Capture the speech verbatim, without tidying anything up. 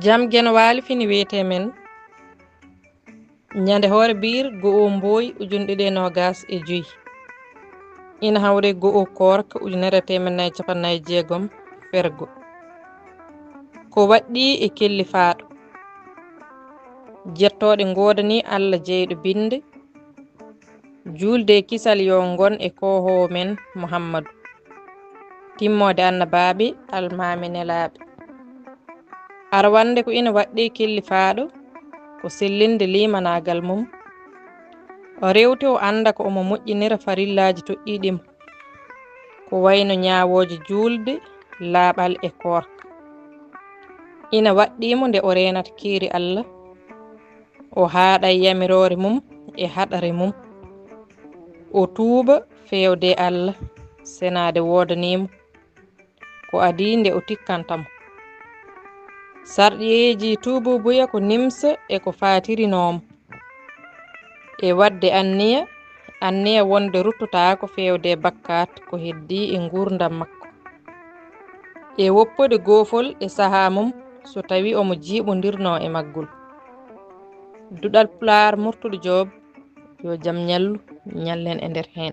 Jam Geno Waali fini wiyetee men ñande hoore biir go'o mbooy ujunɗe ɗiɗi e noogas e joy. Ina hawre go'o koorka ujunere e teemedde nayi capanɗe nayi e jeegom fergo. Ko waɗɗii e kelli faaɗo. Jettooɗe ngoodani Alla jeyɗo binnde, juulde e kisal yo ngon e koohoowo men Muhammadu, timmoode annabaaɓe, almaami nelaaɓe. Arwannde ko ina waɗɗee kelli faaɗo, ko sellinde liimanaagal mum. O rewti o annda ko omo moƴƴinira farillaaji toɗɗiiɗi mo, ko wayno ñaawooje juulde, laaɓal e koorka. Ina waɗɗii mo nde o reenata keeri Alla, o haaɗa e yamiroore mum e haɗare mum. O tuuba feewde e Alla, senaade woodanii mo. Ko adii nde o tikkanta mo. Sarɗiyeeji tuubuubuya ko nimsa e ko faatirinoo mo. E waɗde anniya, anniya wonde ruttotaako feewde e bakkaat ko heddii e nguurndam makko. E woppude goofol e sahaa mum so tawii omo jiiɓondirnoo e maggol. Duɗal Pulaar Murtuɗo Joob, yo jam ñallu, ñallen e nder heen.